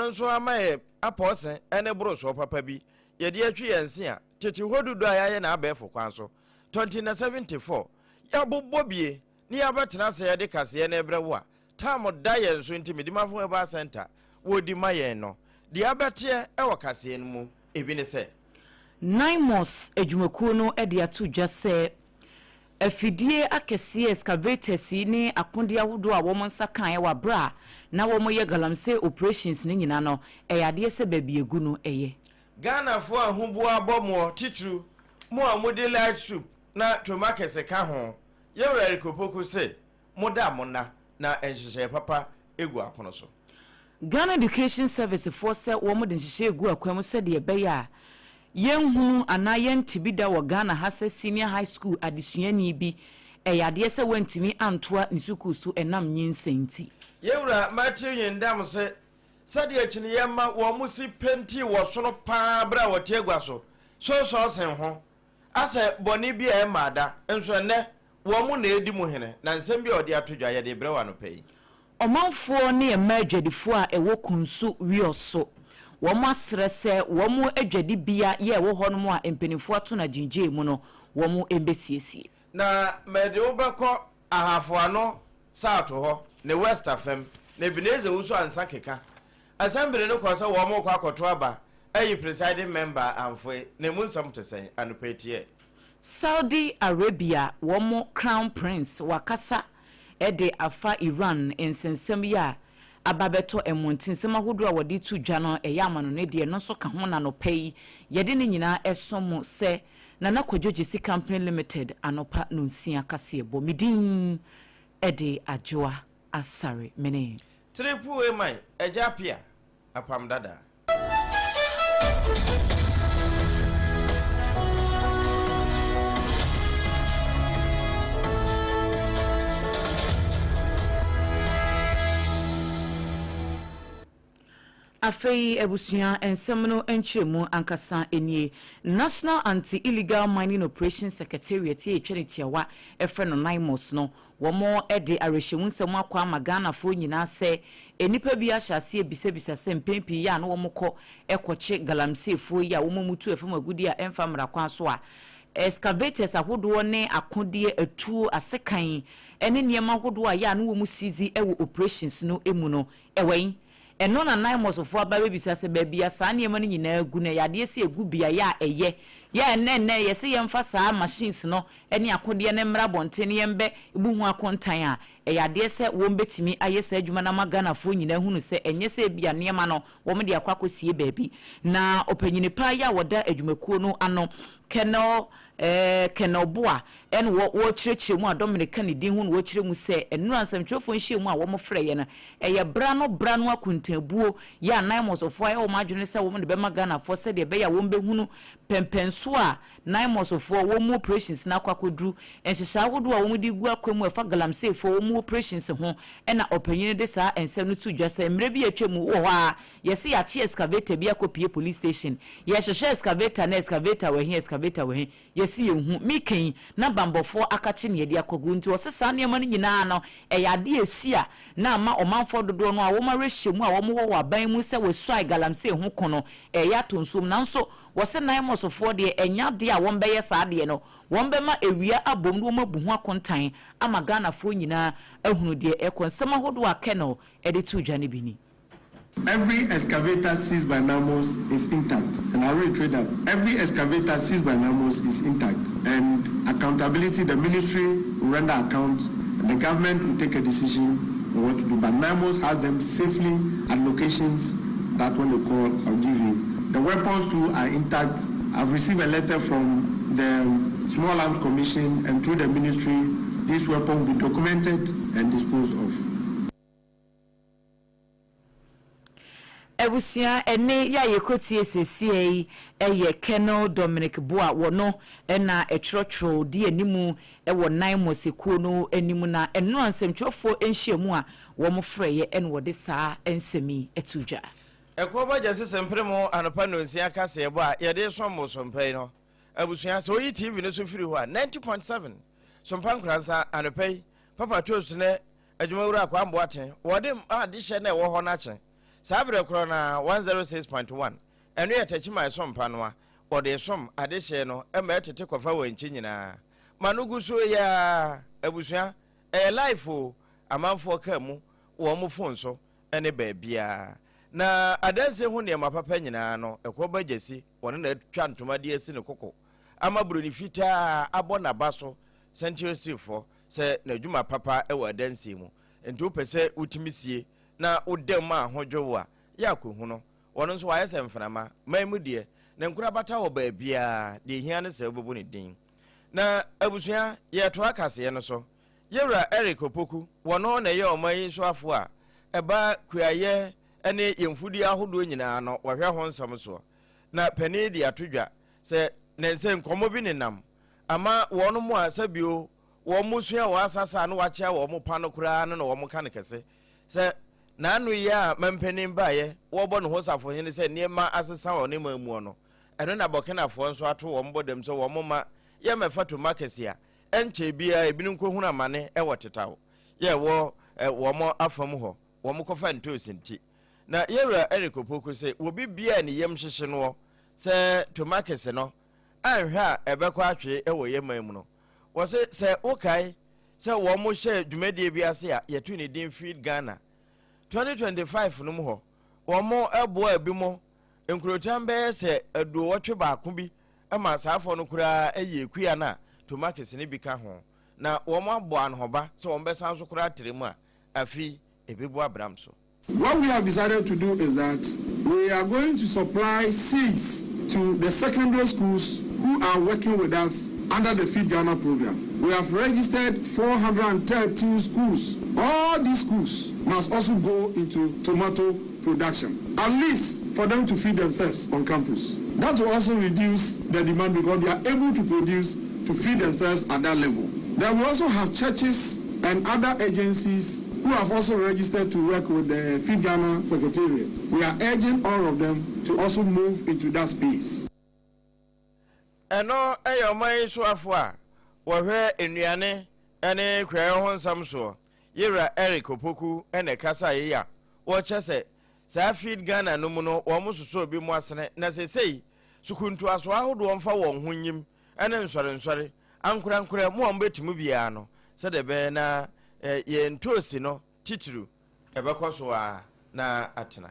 wɔno nso ama yɛ apɔɔse ne borosoɔ papa bi yɛde atwi yɛn se a tete hɔ dudu a yɛayɛ no abɛɛfo kwan so tɔnti na 74 yɛabobɔ bie ne yɛabɛtena ase yɛde kaseɛ no rebrɛ wo a tam da yɛn so nti Medimafo Herbal Centre wɔdi ma yɛn no deɛ abɛteɛ wɔ kaseɛ no mu ebi ne sɛ. NAIMOS adwumakuo no de ato dwa sɛ afidie akɛseɛ, excavators, ne akodeɛ ahodoɔ a wɔn nsa kaeɛ wɔ aberɛ a na wɔyɛ galamsey operations no nyinaa no, ɛyɛ adeɛ sɛ baabi ɛgu no yɛ. Ghanafoɔ a huboa bɔ moɔ, titiriw mo a modi light soup na tomakese ka ho, Yɛwura Eric Opoku se moda a monna na nhyehyɛe papa gu apono so. Ghana Education Service foɔ sɛ wɔn de nhyehyɛe regu akwan mu sɛdeɛ ɛbɛyɛ a yɛnhunu anaa yɛnte bi da wɔ Ghana ha sɛ Senior High School adesuani bi ɛyɛ adeɛ sɛ wantumi antoa ne sukuu so ɛnam nyinsɛn nti. Yɛwura Matthew Nyindam se sɛdeɛ kyiniiɛ mma wɔn si pentii wɔ sono paa berɛ a wɔte agua so soosɔɔsen ho asɛ bɔne bi a ɛmmaa da nso ɛnnɛ wɔn na ɛredi mu hene na nsɛm bi a ɔde ato dwa yɛde rebrɛ wo anɔpa yi. Ɔmanfoɔ ne mmaa adwadifoɔ a ɛwɔ Kunsu Wiɔso, wɔn asrɛ sɛ wɔn adwadibea yɛ ɛwɔ hɔ nom a mpaninfoɔ ato no agyingyee mu no wɔn mbɛsiesie. Na mede wo bɛkɔ Ahafo Ano South hɔ ne West fam, na Ebenezer Owusu Ansah keka. Assembly no kɔɔ sɛ wɔn rekɔ akɔto aba ayi presiding member Amfoe, na emu nsɛm te sɛn? Anɔpa yi tiɛ. Saudi Arabia wɔn Crown Prince wakasa de afa Iran nsɛnsɛm yi a aba abɛtɔ mmɔnten, nsɛm ahodoɔ a wɔde to dwa no ɛyɛ amanɔne deɛ ɛno nso ka ho na anɔpa yi yɛde ne nyinaa ɛsom mo sɛ Nana Kwadwo Gyesi Company Limited anɔpa nonsia kaseɛbɔ. Me din de Adwoa Asare Mene. Triple A man, Agya Appiah, Apam Dada. Afei abusua nsɛm no nkyerɛmu ankasa nie. National Anti-Illegal Mining Operations Secretariat a yɛtwa no tiawa frɛ no NAIMOS no, Wɔde awerɛhyɛmu nsɛm akɔ ama Ghanafoɔ nyinaa sɛ nnipa bi ahyɛ aseɛ rebisabisa sɛ mpɛn pii yɛ a na wɔkɔ kɔkye galamseyfoɔ yi a wɔmutu fam agudeɛ a ɛmfa mmara kwan so a excavators ahodoɔ ne akodeɛ, atuo, asekan ne nneɛma ahodoɔ a yɛ a na wɔn seize wɔ operations no mu no wɔ he? Ɛno na Naimosfoɔ aba abɛbisa sɛ baabi a saa nneɛma no nyinaa gu no, ɛyɛ adeɛ sɛ ɛgu beaeɛ a ɛyɛ? Yɛ a ɛnnɛ nnɛ yɛse yɛmfa saa machines no ne akodeɛ no mmra abɔnten na yɛmbɛ bu ho akontan a, ɛyɛ adeɛ sɛ wɔn bɛtumi ayɛ saa adwuma no ama Ghanafoɔ nyinaa ahunu sɛ ɛnyɛ sɛ ebia nneɛma no wɔn de akɔ akɔsie baabi. Na ɔpanyini paa yi a ɔda adwumakuo no ano, Colonel eh, Colonel Boah, Ɛna wɔ wɔrekyerɛkyerɛ mu a Dominic ka ne din ho na wɔrekyerɛ mu sɛ nnora nsɛmtwerɛfoɔ nhyiamu a wɔfrɛeɛ no ɛyɛ bra no bra no akontabuo yɛ a NAIMOSfoɔ ayɛ wɔn adwene sɛ wɔn de bɛma Ghanafoɔ sɛdeɛ ɛbɛyɛ a wɔn bɛhunu pɛmpɛnsoɔ a NAIMOSfoɔ wɔn mu operations no akɔ akɔduru, nhyehyɛe ahodoɔ a wɔn de regu akwan mu a ɛfa galamseyfoɔ wɔn operations ho. Ɛna ɔpanyin no de saa nsɛm no too dwa sɛ mmerɛ bi a atwa mu wɔ hɔ ara yɛse yɛakye excavator bi akɔpie police station, yɛrehwehwɛ excavator no excavator wɔ he, excavator wɔ he. Yɛse yɛnhu. Meka yi, na banbɔfoɔ akakye nea ɛde akɔgu. Nti ɔse saa nneɛma no nyinaa no, ɛyɛ adeɛ a ɛsi a na ama ɔmanfoɔ dodoɔ no a wɔn awerɛhyɛmu a wɔn wɔ wɔ aban mu sɛ wɔasuae galamsey ho ko no ɛreyɛ atɔ nsuom. Nanso wɔse Naimosfoɔ deɛ ɛnyɛ adeɛ a wɔn bɛyɛ saa adeɛ no. Wɔn bɛma awia abom na wɔn abu ho akontan ama Ghanafoɔ nyinaa ahunu deɛ ɛrekɔ. Nsɛm ahodoɔ a Colonel de too dwa no bi ni. Every excavator seized by NAMOS is intact, and I reiterate that every excavator seized by NAMOS is intact, and accountability, the ministry will render account, and the government will take a decision on what to do. But NAMOS has them safely at locations that when they call, I'll give you. The weapons too are intact. I've received a letter from the Small Arms Commission, and through the ministry, this weapon will be documented and disposed of. Abusua, ɛnne yi a yɛkɔtie seesei yi yɛ Colonel Dominic Boah, wɔno na ɛtwerɛtwerɛw di anim wɔ NAIMOS kuo no anim, na nnora nsɛmtwerɛfoɔ nhyiamu a wɔfrɛeɛ na wɔde saa nsɛm yi too dwa. Ɛkoɔ bɔ gya sese mpere mo anɔpa nnɔnsia kaseɛbɔ a yɛde resom mo sompa yi no. Abusua, sɛ woyi TV no so firi hɔ a, 90.7 Sompa Nkoransa anɔpa yi, Papa Toast ne Adwumawura Kwame Boateng, wɔde mma adehyɛ na ɛwɔ hɔ no akye. Saa berɛ korɔ no ara, 106.1, ɛno yɛ Techiman som pa no a wɔde som adehyeɛ no ma ɛtete kɔfa wɔn akyi nyinaa ma no gu so yi ara. Abusua, ɛyɛ live o, amanfoɔ kaa mu, wɔn phone so ne baabiara. Na adansie ho nneɛma papa nyinaa no, ɛkɔ ba Gyasi, wɔne na atwa ntoma de asi ne koko ama buroni fitaa abɔ n'aba so Sɛntio Steelfoɔ sɛ n'adwuma papa wɔ adansie mu. Nti wopɛ sɛ wotumi sie na woda mu a ho dwo wo a, yɛ akɔhu no. Wɔno nso wayɛ sɛ mframa. Man mu deɛ, ne nkorabata wɔ baabiara, deɛ ɛhia ne sɛ wobɛbu ne din. Na abusua, yɛretoa kaseɛ no so. Yɛwura Eric Opoku, wɔno na ɛyɛ ɔman yi soafoɔ a ɛba kuayɛ ne yɛn mfudeɛ ahodoɔ nyinaa no, wɔhwɛ ho nsɛm soɔ. Na panin de ato dwa sɛ nɛnsɛ nkɔmmɔ bi nenam ama wɔn a sɛbio wɔn sua wɔn asasa na wɔakyea wɔn pa no koraa no na wɔn ka no kɛse sɛ n'ano yi a mampanin baeɛ wɔbɔ ne ho safohene sɛ nneɛma asesa wɔ ne man muɔ no, ɛno na Burkinafoɔ nso ato wɔn bɔ dam sɛ wɔn mma yɛmmɛfa tomakɛse a ɛnkyɛe biara ebinom kɔhunu amane wɔ Tetaw yɛ ɛwɔ wɔn afa mu hɔ wɔn kɔfa ntoosi nti. Na Yɛwura Eric Opoku se wɔ bibiaa ne yam hyehye noɔ sɛ tomakɛse no anhwɛ a ɛbɛkɔ atwee wɔ yɛn man mu no. Wɔse sɛ wokae sɛ wɔn hyɛɛ dwumadie bi ase a yɛto ne din Feed Ghana 2025 no mu hɔ, wɔn boaa binom nkurotan bɛyɛ sɛ aduowɔtwe baako bi ma saa afɔ no koraa yɛɛ kua no a tomakes no bi ka ho, na wɔn abɔ anohoba sɛ wɔn bɛsan so koraa atrɛ mu a afei ɛbɛbu abram so. What we have decided to do is that we are going to supply seeds to the secondary schools who are working with us under the Feed Ghana program. We have registered 413 schools. All these schools must also go into tomato production, at least for them to feed themselves on campus. That will also reduce the demand because they are able to produce to feed themselves at that level. Then we also have churches and other agencies who have also registered to work with the Feed Ghana Secretariat. We are urging all of them to also move into that space. Ɛno yɛ ɔman yi soafo a wɔhwɛ nnuane ne kuayɛ ho nsɛm soɔ, Yewura Eric Opoku na ɛkasaeɛ yi a wɔkyɛ sɛ saa Feed Ghana no mu no wɔn sosɔ bi mu asene na sesei sukuu ntoasoɔ ahodoɔ mfa wɔn ho nyim ne nsɔrensɔre ankorankorɛ mo a mobɛtumi biara no sɛdeɛ ɛbɛyɛ na yɛn ntoosi no titiriw ɛbɛkɔ so ara na atena.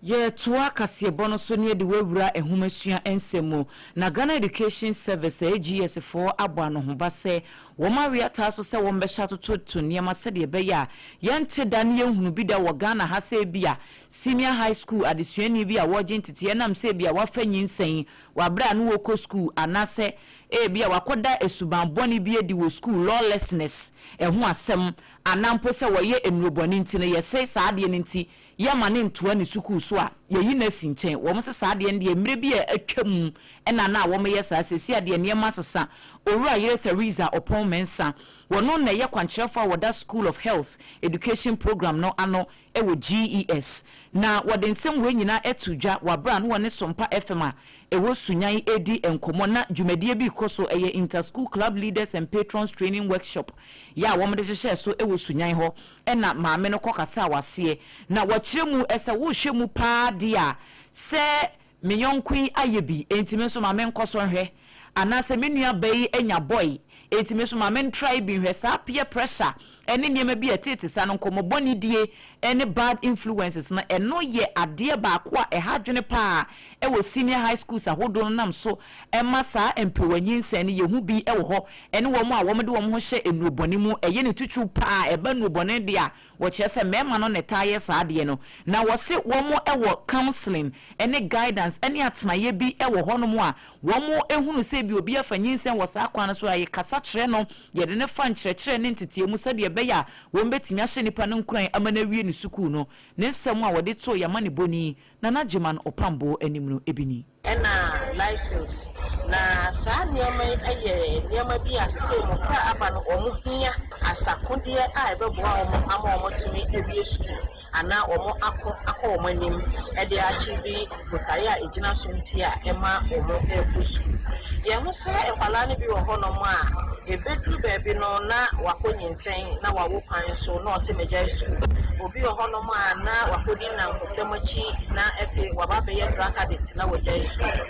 Yɛtoa kaseɛbɔ no so ne yɛde wawura nhomasua nsɛm mu. Na Ghana Education Service, AGS foɔ abɔ anohoba sɛ wɔn awe ataa so sɛ wɔn bɛhyɛ atototo nneɛma sɛdeɛ ɛbɛyɛ a yɛnte da ne yɛnhunu bi da wɔ Ghana ha sɛ ebia Senior High School adesuani bi a wɔregye nteteɛ ɛnam sɛ ebia wafa nyinsɛn wɔ aberɛ a ne wɔrekɔ sukuu anaasɛ ebia wakɔda suban bɔne bi adi wɔ sukuu, lawlessness, ɛho asɛm anaa mpo sɛ wɔyɛ nnurobɔne nti no yɛse saa adeɛ no nti yɛma no ntoa ne sukuu so a, yɛyi no asi nkyɛn. Wɔn se saa adeɛ no deɛ mmerɛ bi a atwa mu na na wɔyɛ saa, seesei a deɛ nneɛma asesa. Owura yere Theresa Oppong Mensah, wɔno na ɛyɛ kwankyerɛfoɔ a wɔda School of Health Education Program no ano wɔ GES. Na wɔde nsɛm wei nyinaa to dwa wɔ aberɛ a na wɔne Sompa FM a ɛwɔ Sunyani redi nkɔmmɔ na dwumadie bi rekɔ so, ɛyɛ Inter-School Club Leaders and Patrons Training Workshop yɛ a wɔde hyehyɛɛ so wɔ Sunyani hɔ. Ɛna maame no kɔkasaa wɔ aseɛ. Na wɔkyerɛ mu sɛ wohwɛ mu paa deɛ a, sɛ me yɔnko yi ayɛ bi, enti me nso ma menkɔ so nhwɛ. Anaasɛ me nua ba yi anya boy, enti me nso ma mentrae bi nhwɛ. Saa peer pressure ne nneɛma bi a ɛtete saa no, nkɔmmɔ bɔne die ne bad influences no, ɛno yɛ adeɛ baako a ɛha adwene paa wɔ senior high schools ahodoɔ no nam so ma saa mperewa nyinsɛn no yɛhu bi wɔ hɔ ne wɔn a wɔde wɔn ho hyɛ nnurobɔne mu. Ɛyɛ ne titiriw paa a ɛba nnurobɔne deɛ a, wɔkyerɛ sɛ mmarima no na ɛtaa yɛ saa adeɛ no. Na wɔse wɔn wɔ counselling ne guidance ne atenaeɛ bi wɔ hɔnom a wɔhunu sɛ ebia obi afa nyinsɛn wɔ saa kwan no so a, yɛkasa kyerɛ no, yɛde no fa nkyerɛkyerɛ ne nteteɛ mu sɛdeɛ ɛbɛyɛ a wɔbɛtumi ahyɛ nipa no nkuran ama no awie ne sukuu no. Ne nsɛm a wɔde too yɛn amanebɔni Nana Gyeman Ɔpamboɔ anim no bi ni. Ɛna life skills. Na saa nneɛma yi yɛ nneɛma bi a sesei mmɔfra a aba no wɔn hia asakodeɛ a ɛbɛboa wɔn ama wɔn atumi awie sukuu anaa wɔn ako akɔ wɔn anim de achieve botaeɛ a ɛgyina so nti a ɛma wɔn rekɔ sukuu. Yɛhu sɛ nkwadaa no bi wɔ hɔnom a ɛbɛduru baabi no na wakɔ nyinsɛn na wawo kwan so na ɔse magyae sukuu. Obi wɔ hɔnom a na wakɔdi nnamfosɛm akyi na afei waba abɛyɛ drug addict na wagyae sukuu.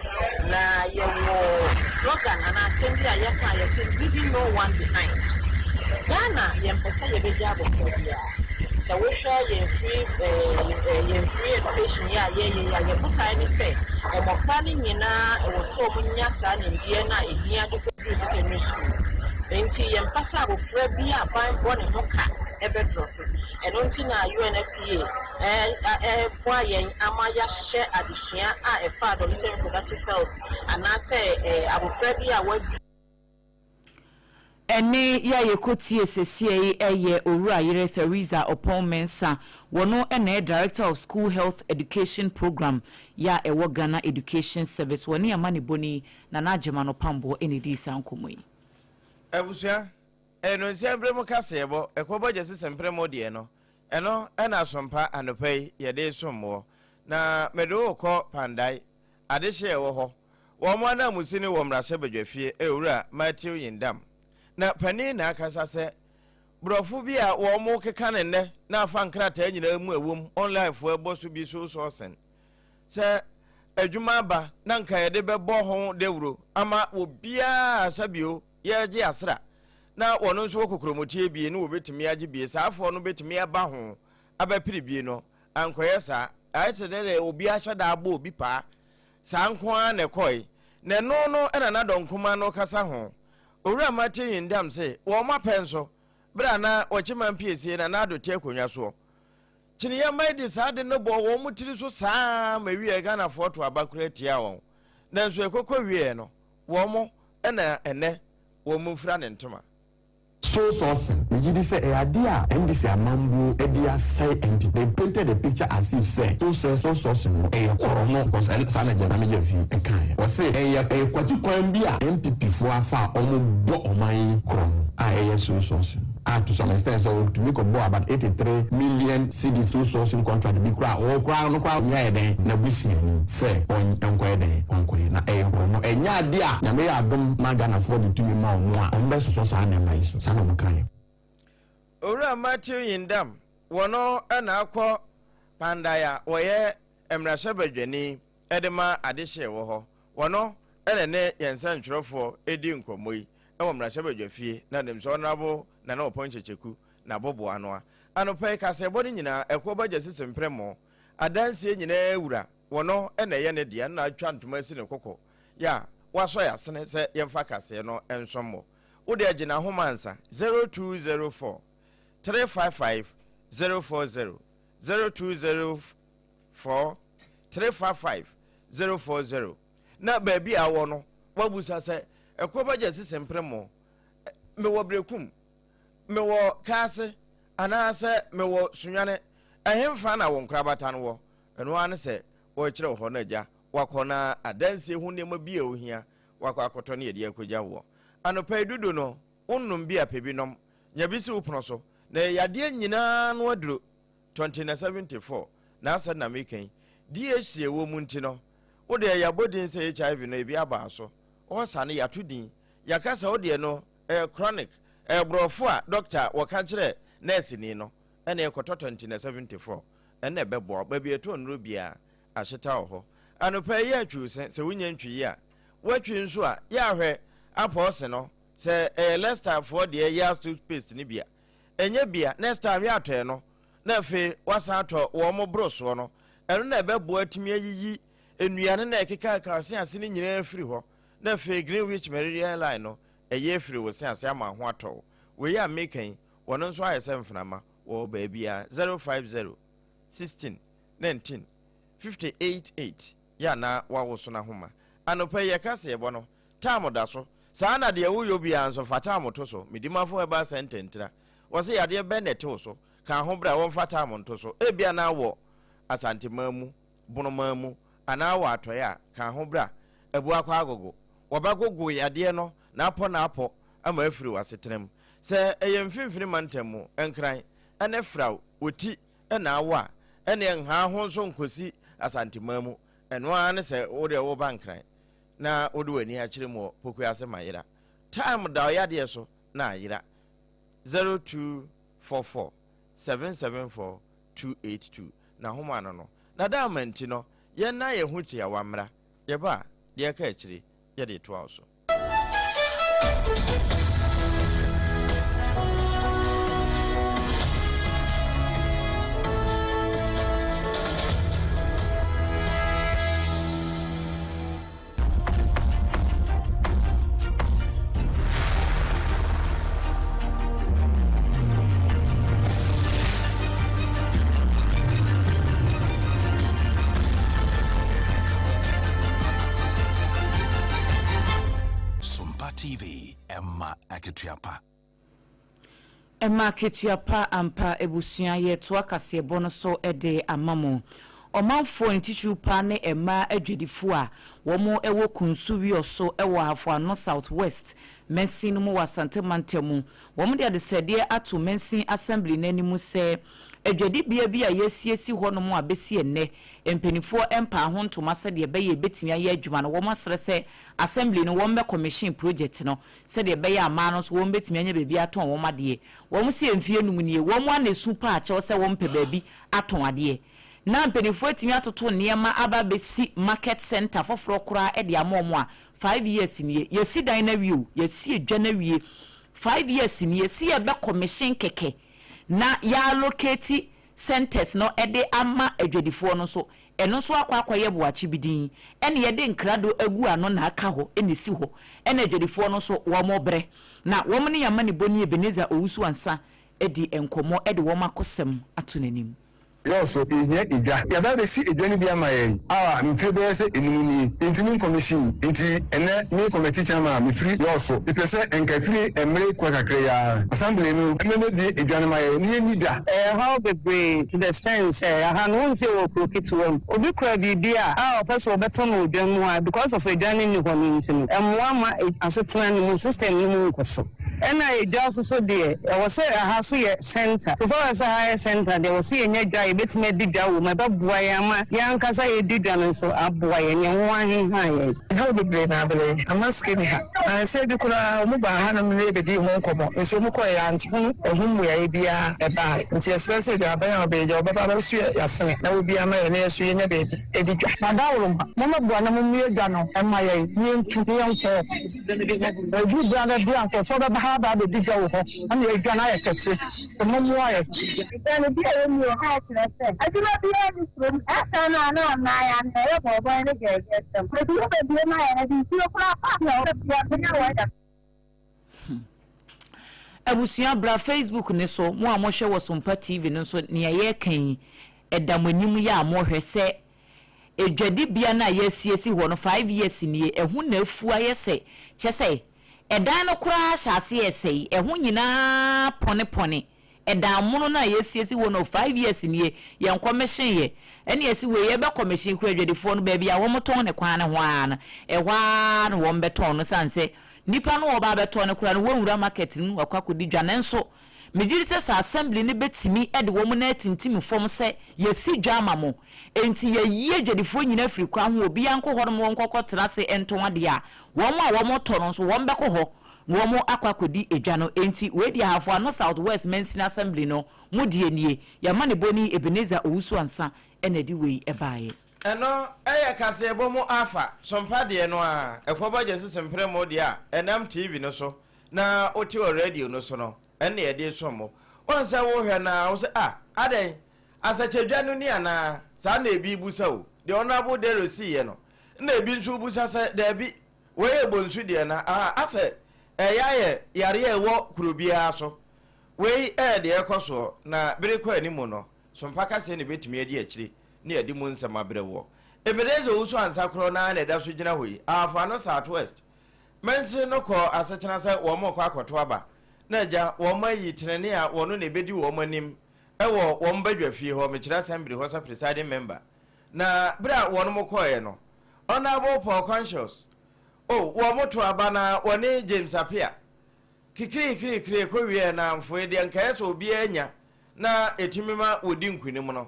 Na yɛwɔ slogan anaa asɛm bi a yɛka a yɛse "Leaving no one behind". Ghana, yɛmpɛ sɛ yɛbɛgya abɔfra biara. Sɛ wohwɛ yɛn free education yi a yɛyɛ yi a, yɛn botae ne sɛ mmɔfra no nyinaa ɛwɔ sɛ wɔn nya saa nimdeɛ no a ehia de kɔduru secondary school. Nti yɛmpɛ sɛ abɔfra bi a ban bɔ ne ho ka ɛbɛ drop. Ɛno nti na UNFPA ɛboa yɛn ama yɛahyɛ adesua a ɛfa adolescent reproductive health anaasɛ abɔfra bi a wadu. Ɛne yɛ a yɛkɔtie sesie yi ɛyɛ Owura Yere Theresa Ɔpɔn Mensa. Wɔno ɛna ɛyɛ Director of School Health Education Program yɛ a ɛwɔ Ghana Education Service. Wɔne ama ne bɔni na n'agyema no pamboɔ ɛna ɛdii saa nkɔmmɔ yi. Abusua, ɛno nsɛmprɛ mu kaseɛbɔ ɛkɔbɔ gye sese mprɛ mu deɛ no, ɛno ɛna asompa anɔpa yi yɛde sommoɔ na mede wo kɔ Kpandai adehye ɛwɔ hɔ. Wɔn mo ananmusi ne wɔ mmarahyɛbadwafie, Ewura Matthew Nyindam na panin na akasa sɛ borɔfo bi a wɔn mo keka ne nnɛ na afa nkrataa nyinaa mu ɛwɔ mu online foɔ ɛbɔ so bi so sɔɔsen sɛ adwuma aba na nka yɛde bɛbɔ ho dawuro ama obiara sɛbio yɛregye asra na wɔn nso wɔ kokoromotie bie ne wɔbɛtumi agye bie. Saa afoɔ no bɛtumi aba ho abɛpere bie no ankɔyɛ saa. Ayɛ te dɛ dɛ obi ahyɛ da abɔ obi paa saa nko ara na ɛkɔe na ɛno no ɛna n'adɔnkoma no kasa ho. Owura Martin Nyindam se wɔn apɛ nso berɛ a na wɔkye ma mpiesie na n'ado te akonnwa soɔ kyiniiɛ mma di saa de no bɔ wɔn mu tiri so saa ma wie. Ghanafoɔ to aba koraa tia wɔn, nanso ɛkɔkɔ wie no wɔn mo ɛna ɛnɛ wɔn mu mfira ne ntoma. Sole sourcing, megye di sɛ ɛyɛ adeɛ a NDC amambuo de asɛe NPP. They painted the picture as if sɛ sole sourcing no ɛyɛ korɔ no, because ɛn saa na gyina megye fi ɛkaeɛ. Wɔse ɛyɛ kwati kwan bi a NPP foɔ afa a wɔn bɔ ɔman yi korɔ no a ɛyɛ sole sourcing a, to some extent sɛ wɔtumi kɔbɔ about 83 million cedis sole sourcing contract bi koraa, wɔn koraa no koraa nyɛ dɛn na busuani sɛ ɔn nkɔyɛ dɛn ɔnkɔyɛ na ɛyɛ korɔ no. Ɛnyɛ adeɛ a Nyame yɛ adom ma Ghanafoɔ de tumi ma ɔmo a ɔmo bɛsosɔ saa nneɛma yi so. Saa na ɔmo kaeɛ. Owura Matthew Nyindam, wɔno ɛna akɔ Kpandai a wɔyɛ mmarahyɛbadwani ɛde ma adehyeɛ wɔ hɔ. Wɔno ɛna ne yɛn nsɛntwerɛfoɔ ɛdi nkɔmmɔ yi ɛwɔ mmarahyɛbadwa na nim sɛ Honorable Nana Ɔpɔn Kyekyeku na aboboa no a anɔpa yi kaseɛbɔ no nyinaa ɛkɔ bɛgye sese mprɛ mmɔ adansie nyinaa wura. Wɔno ɛna ɛyɛ ne deɛ na atwa ntoma asi ne koko yɛ a wasɔ yɛ asene sɛ yɛmfa kaseɛ no nsɔmmɔ. Wode agyina homa nsa 0204 355 040, 0204 355 040, na baabi a wɔ no wabusa sɛ ɛkɔ bɛgye sese mpere mo, mewɔ Berekum, mewɔ Kaase anaasɛ mewɔ Sunwane, ɛhemfa na wo nkorabata no wɔ? Ɛno ara ne sɛ wɔrekyerɛ wɔ hɔ no agya wakɔ na adansie ho nneɛma bi a ohia wakɔ akɔtɔ ne yɛde akɔgya woɔ. Anɔpa yi dudu no wonnom bi a, pɛ bi nom, nya bi si wo pono so na ɛyɛ yadeɛ nyinaa no aduro. 20 na 74 na asɛ na meka yi DHC ɛwɔ mu nti no wode ɛyɛ abɔ din sɛ HIV no ebi aba so ɔsa no yɛato din yɛaka sɛ wodeɛ no ɛyɛ chronic, ɛyɛ borɔfo a doctor wɔka kyerɛ nurse ni no ɛna ɛkɔtɔ 20 na 74 ɛna ɛbɛboa. Baabi ɛtɔ nnuro biara ahyeta wɔ hɔ. Anɔpa yi yɛ atwiw se sɛ wonya ntwi yi a woatwi nso a yɛ ahwɛ apɔɔse no sɛ ɛyɛ Leicester foɔ deɛ yɛ toothpaste no bi a ɛnyɛ bia. Next time yɛ atɔɛ no na afei wasan atɔ wɔn mo boro soɔ no, ɛno na ɛbɛboa atumi ayiyi nnuane na ɛkeka ase ase no nyinaa firi hɔ na afei Greenwich Meridian line no ɛyɛ afiri wo se ase ama ho atɔ. Wei a meka yi, wɔn nso ayɛ sɛ mframa wɔ baabi a 050 16 19 58 8 yɛ anaa wawo so n'ahoma. Anɔpa yi yɛka sɛ yɛbɔ no taam da so saa na deɛ woyɛ biara nso fa taam to so. Medimafo Herbal Center ntira wɔ sɛ yadeɛ bɛn na ɛte wo so, ka ho berɛ a wɔmfa taam nto so. Ebia na wɔ Asanteman mu, Bonoman mu anaa wɔ Atɔeɛ a, ka ho berɛ a abu akɔ agogo wɔbɛgogo yadeɛ no n'apɔ n'apɔ ama afiri w'asetena mu. Sɛ ɛyɛ Mfimfini Mantam mu, Nkran ɛne Fraw wɔti ɛna awɔ a, ɛne nhaa ho nso nkɔsi Asanteman mu. Ɛno ara ne sɛ wode woba Nkran na wode w'ani akyerɛ mu wɔ Pokuase ma yera time da ɔyadeɛ so na ayera 0244 774. 282. N'ahoma ano no, na da ama nti no, yɛnna yɛn ho tiawa mmra. Yɛba a, deɛ ɛka akyire, yɛde retoa wo so. Sompa TV, ɛma akatua pa. Ɛma akatua pa ampa abusua yɛtoa kaseɛbɔ no so de ama mo. Ɔmanfoɔ ne titiriw paa ne mmaa adwadifoɔ a wɔn wɔ Kunsu Wiɔso wɔ Ahafo Ano South West mansin no mu wɔ Asante mantam mu. Wɔn de adesrɛdeɛ ato mansin assembly no anim sɛ adwadibea bi a yɛasiesie hɔ nom a bɛsi ɛnnɛ mpaninfoɔ mpaa ho ntoma sɛdeɛ ɛbɛyɛ ɛbɛtumi ayɛ adwuma no wɔn asrɛ sɛ assembly no wɔn bɛ commission project no sɛdeɛ ɛbɛyɛ a mmaa no nso wɔn bɛtumi anya baabi atɔn wɔn adeɛ. Wɔn se mfeɛ num nie wɔn a na ɛsu paa kyɛw sɛ wɔn pɛ baabi atɔn adeɛ. Na mpaninfoɔ atumi atoto nneɛma aba abɛsi market centre foforɔ koraa de ama wɔn a, five years nie, yɛasi dan no awie o, yɛasi edwa no awie, five years nie, sɛ yɛbɛ commission kɛkɛ na yɛ allocate centres no de ama adwadifoɔ no nso, ɛno nso akɔ akɔyɛ boakye bi din, ɛna yɛde nkrado agu ano na aka hɔ na ɛsi hɔ, ɛna adwadifoɔ no nso wɔbrɛ. Na wɔn ne yɛn amanebɔni Ebenezer Owusu-Ansah adi nkɔmmɔ de wɔn akosɛm ato n'anim. Yɔɔso, yɛhia edwa. Yɛaba abɛsi edwa no bi ama yɛn a mfeɛ bɛyɛ sɛ enum nie. Yɛntumi nkɔmehyin. Enti ɛnnɛ me kɔmɛti chairman a mefiri Yɔɔso. Mepɛ sɛ nka ɛfiri mmere kɔ kakra yi ara, Assembly no mmɛbue edwa no ma yɛn na yɛnni dwa. Ɛyɛ haw bebree to the extent sɛ aha no wohu sɛ yɛwɔ kuro ketewa mu. Obi kura biribi a a ɔpɛ sɛ ɔbɛtɔn wɔ dwa mu a because of edwa no nni hɔ no nti no ɛmmoa mma asetena no mu system no mu nkɔ so. Ɛna edwa nso so deɛ ɛwɔ sɛ aha nso yɛ centre. So far as sɛ ha yɛ centre deɛ ɛwɔ sɛ yɛnya dwa a yɛbɛtumi adi dwa wɔ mu a ɛbɛboa yɛn ama yɛn ankasa yɛredi dwa no nso aboa yɛn, yɛn ho ahenha yɛn. Aduro bebree na abere ama sika nni ha. Nansa bi koraa wɔn baa hanom ne yɛn bɛdii ho nkɔmmɔ nso wɔn kɔeɛ yɛante ho ɛho mmuaeɛ biara ɛbaae. Nti yɛsrɛ sɛ deɛ aban a ɔbɛyɛ deɛ ɔbɛba abɛso yɛn asene na wɔbi ama yɛn na yɛn nso yɛnya baabi adi dwa. Madaworoma, mommɛboa na mommue dwa no mma yɛn na yɛntu na yɛnkɔ. Ɛduru berɛ no bi a nkurɔfoɔ bɛba ha aba abɛdi dwa wɔ hɔ ama yɛn dwa no ayɛ kɛse. Nti mommoa yɛn. Dwa no bi a ɛwɔ mu wɔ ha kyerɛ sɛ adwuma biara nni kurom. Ɛsa no a na mmaeɛ no ɛyɛ bɔɔbɔe ne gyɛɛgyɛɛsɛm. Ɛdi hɔ bɛbue ma yɛn, ɛde nsuo koraa fa na ɔbɛbia bɛnya wɔ Abusua bra Facebook no so, mo a mohwɛ wɔ Sompa TV no nso nea yɛreka yi ɛda mo anim yɛ a mohwɛ sɛ Adwadibea no a yɛasiesie hɔ no five years nie, ɛho na afu ayɛ sɛ, kyerɛ sɛ, ɛdan no koraa ahyɛ aseɛ resɛe, ɛho nyinaa pɔnepɔne, ɛdan mono no a yɛasiesie hɔ no five years nie, yɛnkɔmehyeeɛ, ɛne yɛse wei yɛbɛkɔmehye koraa adwadifoɔ no baabi a wɔtɔn no kwan no ho ara no, ɛhɔ ara na wɔbɛtɔn no, sane sɛ nipa no a ɔba abɛtɔ no koraa no wɔnwura market no mu wakɔ akɔdi dwa, nanso Megye di sɛ sɛ Assembly no bɛtumi de wɔn nan atintim fam sɛ yɛasi dwa ama mo, enti yɛayi adwadifoɔ nyinaa afiri kwan ho, obiara nkɔ hɔ nom wɔnkɔkɔtena ase ntɔn adeɛ a, wɔn a wɔtɔ no nso wɔbɛkɔ hɔ na wɔn akɔ akɔdi dwa no. Enti wei deɛ Ahafo Ano South West Mansini Assembly no mo deɛ nie. Yɛn amanebɔni Ebenezer Owusu Ansah na ɛde wei baeɛ. Ɛno yɛ kaseɛbɔ mu afa sompa deɛ no ara, ɛkɔbɔ gyesese mprɛmo deɛ a ɛnam TV no so na wote wɔ radio no so no, ɛnna yɛde resom mo. Woahu sɛ wohwɛ no ara, wo sɛ, ah, adɛn? Asɛkyɛdwa no ni anaa? Saa na ebi rebisa o. Deɛ Honourable Dero siiɛ no, ɛnna ebi nso rebisa sɛ, daabi, wei yɛ Bonsu deɛ na, ah, asɛ ɛyɛ ayɛ yareɛ a ɛwɔ kuro biara so. Wei yɛ deɛ ɛrekɔ soɔ, na bere kɔ anim no, Sompa kaseɛ na ɛbɛtumi adi akyire na yɛde mu nsɛm abrɛ woɔ. Ebenezer Owusu Ansah korɔ no ara na ɛda so gyina hɔ yi, Ahafo Ano South West Mansin no kɔɔ asetena sɛ wɔrekɔ akɔto aba, na agya, wɔayi tenenee a wɔno na ebedi wɔn anim wɔ wɔn badwa fie hɔ, mekyerɛ assembly hɔ sɛ presiding member. Na bere a wɔnom kɔeɛ no, Honourable Paul Conscious, oh, wɔto aba na wɔne James Appiah kikirikirikiri kɔwieɛ na mfoe deɛ nka ɛyɛ sɛ obiara nya na ɛtumi ma wɔdi nkunim no,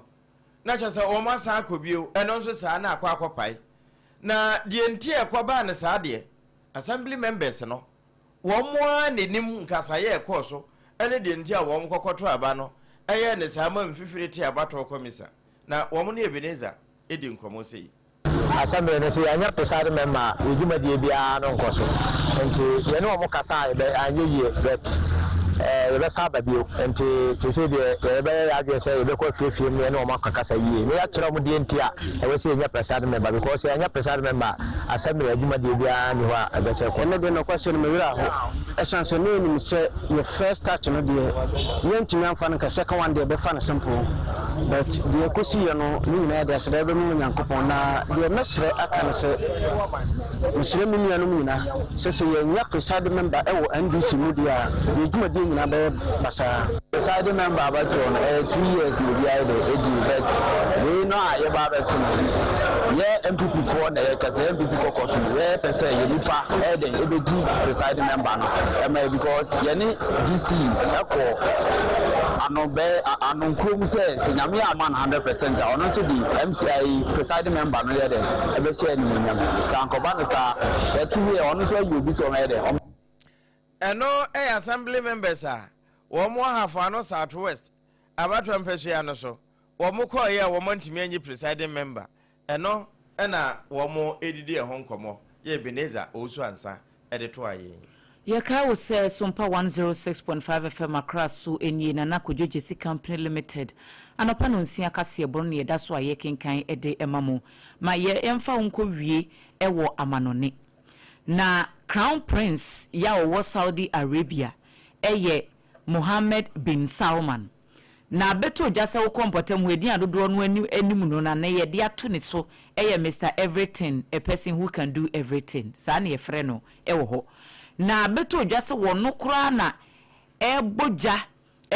na kyerɛ sɛ wɔn asan akɔ bio, ɛno nso saa na akɔ akɔpae. Na deɛ nti a ɛkɔbaa no saa deɛ, Assembly members no, wɔn ara na ɛnim nkasaeɛ a ɛkɔɔ so ne deɛ nti a wɔn kɔkɔtoo aba no. ɛyɛɛ ne saa ma mfifire tee abatoɔ kɔmisa, na wɔn ne Ebenezer di nkɔmmɔ sei. Assembly no so yɛannya presiding member a yɛ dwumadie biara no nkɔ so nti yɛne wɔn kasa a yɛbɛ anyɛ yie but eh, yɛbɛsa aba bio nti seesei deɛ yɛbɛyɛ yɛn adwene sɛ yɛbɛkɔ afiefie mu na yɛne wɔn akɔkasa yie na yɛakyerɛ wɔn deɛ nti a ɛwɔ sɛ yɛnya presiding member because yɛannya presiding member a assembly adwumadie biara nni hɔ a ɛbɛkyɛ kɔ. Ɛno deɛ nokwasɛm no me werɛ aho ɛsiane sɛ na yɛnim sɛ yɛ first touch no deɛ yɛntumi amfa no nka second one deɛ yɛbɛfa no simple but deɛ ɛkɔsiiɛ no ne nyinaa yɛde aseda bɛma Onyankopɔn na deɛ mɛsrɛ aka ne sɛ mesrɛ me nuanom nyina sɛ sɛ yɛannya presiding member wɔ NDC mu deɛ a yɛn dwumadie nyinaa bɛyɛ basaa. Presiding member abatoɔ no ɛyɛ 2 years na obi ayɛ dɛ ɛdi but wei no a yɛba abɛto no yɛ NPP foɔ na yɛkasa yɛ NPP kɔkɔ so yɛ pɛ sɛ yɛ nipa ɛyɛ dɛn ɛbɛdi presiding member no ɛma yɛ because yɛne DC ɛkɔ ano bɛɛ ano nkurom sɛ sɛ Nyame yɛ ama no 100% a ɔno nso de MCI presiding member no yɛ dɛn ɛbɛhyɛ animuonyam. Sɛ ankɔba no saa yɛto wie ɔno nso ayi obi sɛ ɔmɛyɛ dɛn. Ɛno yɛ Assembly members a wɔn wɔ Ahafo Ano South West abatoɔ mpasua no so, wɔn kɔeɛ a wɔn antumi anyi presiding member, ɛno na wɔn redidi ɛho nkɔmmɔ, yɛ Ebenezer Owusu Ansah de toaa yɛn yi. Yɛkae wo sɛ Sompa 106.5 FM Accra so nie, Nana Kojo Gyesi Company Limited anɔpa nonsia kaseɛbɔ no na yɛda so a yɛrekenkan de ma mo. Ma yɛmfa wo nkɔwie wɔ amanɔne. Na Crown Prince yi a ɔwɔ Saudi Arabia yɛ Mohammed bin Salman. Na abɛtɔ dwa sɛ wokɔ mpɔtam hɔ, edin a dodoɔ no ara nim no na nnɛ yɛde ato ne so yɛ Mister Everything, a person who can do everything. Saa na yɛfrɛ no wɔ hɔ. Na abɛtɔ dwa sɛ ɔno koraa na ɛrebɔ gya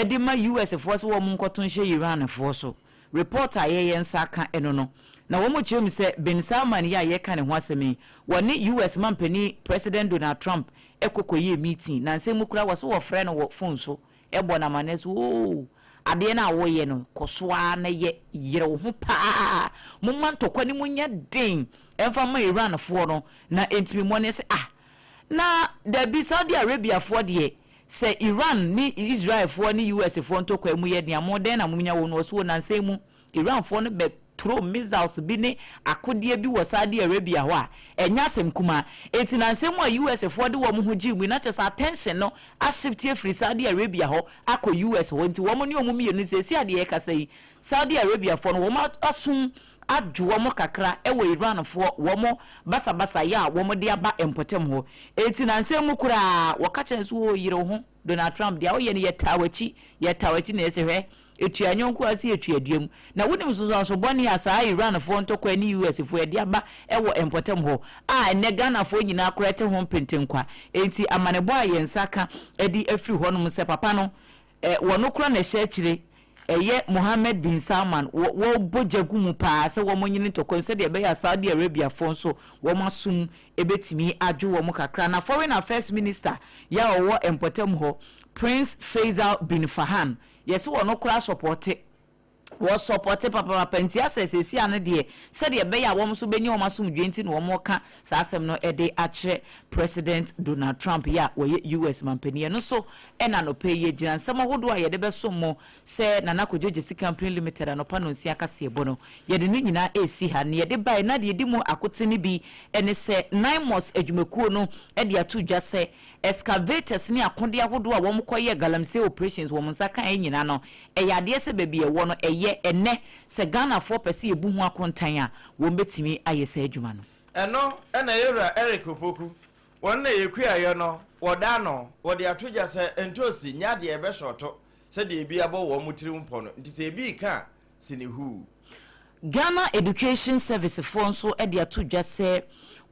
de ma US foɔ sɛ wɔn nkɔto nhyɛ Iran foɔ so. Report a yɛyɛ nsa aka ɛno no, na wɔn kyerɛ mu sɛ Bin Salman yi a yɛreka ne ho asɛm yi, wɔne US mampanin President Donald Trump kɔ kɔyɛɛ meeting, na nsɛm mu koraa wɔse wɔfrɛ no wɔ phone so bɔ no amaneɛ sɛ oo adeɛ no a woyɛ no kɔ so ara na yɛ, yere wo ho paa, momma ntɔkwa no mu nyɛ den mfa mma Iran foɔ no na ɛntumi mmɔ no. Yɛse ah na dabi Saudi Arabia foɔ deɛ Sɛ Iran ne Israel foɔ ne US foɔ ntɔkwa mu yɛ den a mo dɛn na mo nya wɔ no ɔso wɔ nansa yi mu Iran foɔ no bɛ throw missiles bi ne akodeɛ bi wɔ Saudi Arabia hɔ a ɛnyɛ asɛm kumaa enti nansa mu a US foɔ de wɔn ho gyee mu yi na kyerɛ sɛ attention no a shift afiri Saudi Arabia hɔ akɔ US hɔ nti wɔn ne wɔn mmienu seesei a deɛ yɛkasa yi Saudi Arabia foɔ no wɔn asum adwo wɔn kakra wɔ Iranfoɔ wɔn basabasayɛ a wɔde aba mpɔtam hɔ. Enti nansa mu koraa wɔka kyerɛ no sɛ, Oo, yere wo ho, Donald Trump, deɛ woyɛ no yɛtaa w'akyi, yɛtaa w'akyi na yɛse hwɛ, ɛtua yɔnko ase yɛtua dua mu. Na wonim nsunsuanso bɔne a saa Iranfoɔ ntɔkwa ne USfoɔ ɛde aba wɔ mpɔtam hɔ a ɛnnɛ Ghanafoɔ nyinaa koraa te ho mpentenkwa. Enti amanebɔ a yɛn nsa ka de afiri hɔnom sɛ papa no Ɛ, wɔno kora na ɛhyɛ akyire, ɛyɛ Mohammed bin Salman, wɔ, wɔbɔ gya gu mu paa sɛ wɔnyene ntɔkwa mu sɛdeɛ ɛbɛyɛ a Saudi Arabiafoɔ nso wɔn asom bɛtumi adwo wɔn kakra. Na Foreign Affairs Minister yɛ a ɔwɔ mpɔtam hɔ, Prince Faisal bin Farhan, yɛse wɔno koraa sɔpɔte Wɔ sɔpɔte papaapa nti asɛ seesei ano deɛ sɛdeɛ ɛbɛyɛ a wɔn nso bɛnya wɔn asomdwoeɛ nti na wɔreka saa asɛm no de akyerɛ President Donald Trump yi a ɔyɛ US mampanin. Ɛno nso na anɔpa yi yɛgyina nsɛm ahodoɔ a yɛde bɛsom mo sɛ Nana Kojo Gyasi Company Limited anɔpa nonsia kaseɛbɔ no yɛde ne nyinaa resi ha. Nea yɛde baeɛ na deɛ ɛdi mu akotene bi ne sɛ NAIMOS adwumakuo no de ato dwa sɛ excavators ne akodeɛ ahodoɔ a wɔkɔyɛɛ galamsey operations wɔn nsa kaeɛ nyinaa no Ɛyɛ adeɛ sɛ baabi a ɛwɔ no ɛyɛ ɛnnɛ sɛ Ghanafoɔ pɛ sɛ yɛbu ho akontan a, wɔn bɛtumi ayɛ saa adwuma no. Ɛno na Yɛwura Eric Opoku, wɔn na ɛyɛ kuayɔ no, wɔda ano, wɔde ato dwa sɛ ntoosi nyɛ adeɛ a ɛbɛsɔɔto sɛdeɛ ebi abɔ wɔn tirim pɔ no, nti sɛ ebi reka a, sini huu. Ghana Education Service foɔ nso de ato dwa sɛ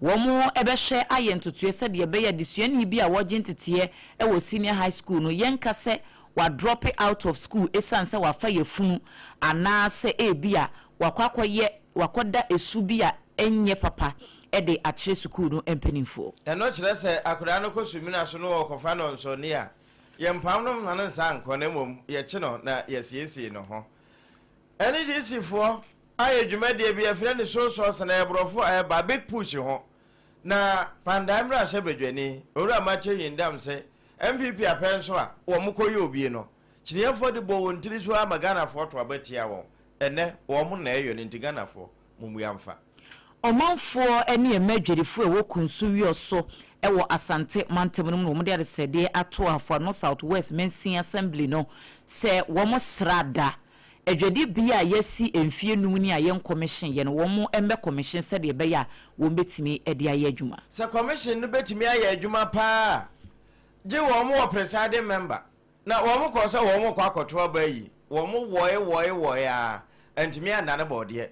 wɔbɛhwɛ ayɛ ntotoeɛ sɛdeɛ ɛbɛyɛ a desuani bi a wɔregye nteteɛ wɔ Senior High School no yɛnka sɛ wadrɔpe out of school ɛsiane sɛ wafa yafunu anaa sɛ ebia wakɔ akɔyɛ wakɔda ɛsu bi a ɛnyɛ papa de akyerɛ sukuu no mpanimfoɔ. Ɛno kyerɛ sɛ akwadaa no kɔ sumina so na wɔkɔfa no nsɔnni a, yɛmpam no mma no nsan nkɔ na mmom yɛkye no na yɛasiesie ne ho. NDC foɔ ayɛ dwumadie bi yɛfrɛ no So Source na ɛyɛ borɔfo a ɛba Big Push ho. Na Kpandae mmarahyɛbadwani, Owura Matthew Nyindam se NPP apɛ nso a wɔn kɔ yɛ obie no. Kyiniiɛfoɔ de bɔɔ wɔn tiri so ara ma Ghanafoɔ to aba tiaa wɔn. Ɛnnɛ, wɔn na ɛyɔ no nti Ghanafoɔ, mommua mfa. Ɔmanfoɔ ne mma adwadifoɔ a ɛwɔ Kunsu Wiɔso wɔ Asante mantam no mu na wɔde adesrɛdeɛ ato Afoano South West Mansin Assembly no sɛ wɔsra da adwadibea a yɛasi mfeɛ num ni a yɛnkɔmehyen yɛ no wɔn mmɛkɔmehyen sɛdeɛ ɛbɛyɛ a wɔbɛtumi de ayɛ adwuma. Sɛ kɔmehyen no bɛtumi ayɛ adwuma paa a, gye wɔn wɔ presiding member. Na wɔn kɔɔ sɛ wɔn rekɔ akɔto aba ayi wɔn wɔe wɔe wɔe ara, antumi annane bɔɔdeɛ.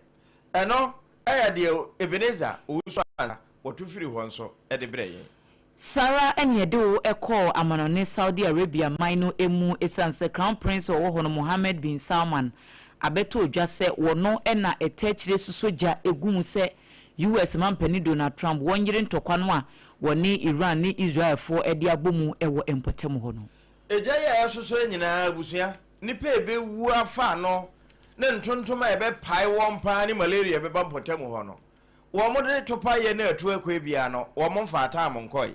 Ɛno yɛ deɛ Ebenezer Owusu Ansah wɔto firi hɔ nso de brɛɛ yɛn. Saa ara na yɛde wo kɔɔ amanɔne Saudi Arabia man no mu esiane sɛ Crown Prince a ɔwɔ hɔ no Mohammed bin Salman abɛtɔ dwa sɛ wɔno na ɛta akyire sosɔ gya gu mu sɛ US mampanin Donald Trump wɔnyere ntɔkwa no a wɔne Iran ne Israelfoɔ de abɔ mu wɔ mpɔtam hɔ no. Egya yi a ɛsosɔ yi nyinaa, abusua, nnipa a ɛbɛwu afa ano ne ntontom a ɛbɛpae wɔn paa ne malaria a ɛbɛba mpɔtam hɔ no, wɔde topaeɛ ne atuo akɔe biara no, wɔmfaa tam nkɔe.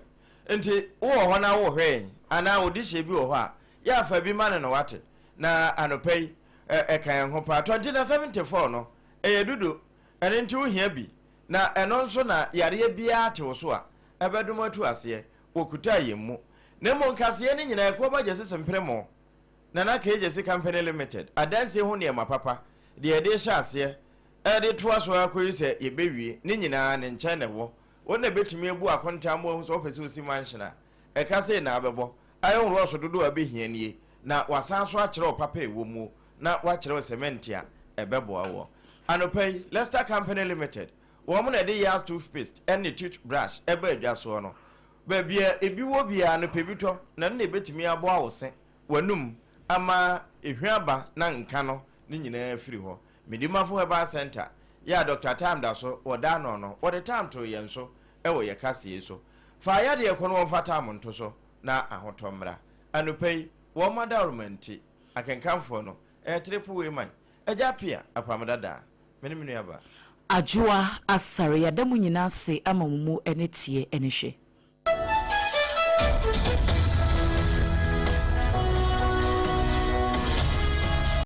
Nti wowɔ hɔ na worehwɛ yɛn anaa wo dehyeɛ bi wɔ hɔ a, yɛ a fa bi ma no na wate. Na anɔpa yi, ɛka yɛn ho paa. 2074 no, ɛyɛ dudo, ɛno nti wohia bi. Na ɛno nso na yareɛ biara te wo so a, ɛbɛdom atu aseɛ. Wɔkutaa yɛn mu. Na mmom nkaseɛ no nyinaa, Akuo Aba Gyasi Mpremo, Nana Kay Gyasi Company Limited, adansie ho nneɛma papa, deɛ yɛde rehyɛ aseɛ, de toa so ara kɔyi sɛ yɛbɛwie, ne nyinaa ne nkyɛn na ɛwɔ. Wo na ɛbɛtumi abu akontaa ma woahu sɛ wopɛ sɛ wosi mansion a, ɛka sei na abɛbɔ, iron rods dodoɔ a ɛbɛhia nie, na wasan nso akyerɛ wo papa a ɛwɔ muo, na wakyerɛ wo cement a ɛbɛboa woɔ. Anɔpa yi, Lester Company Limited, wɔn na ɛde Yaz toothpaste ne toothbrush ba adwa soɔ no. Baabi a ebi wɔ biara no, pɛ bi tɔ, na ɛno na ɛbɛtumi aboa wo se, w'anum, ama ehwa aba na nka no ne nyinaa afiri hɔ. Medimafo Herbal Centre yɛ a Dɔkta Tam da so wɔ da ano no, wɔde tam too yɛn so wɔ yɛn kaseɛ yi so. Fa ayadeɛ kɔ na wɔmfa tam nto so na ahotɔ mmra. Anɔpa yi, wɔn adaworoma nti, akenkanfoɔ no, ɛyɛ Triple Way man, Agya Appiah, Apam Dadaa, me ne me nuabaa. Adwoa Asare, yɛada mo nyinaa ase ama mo mu ne teɛ ne hwɛ.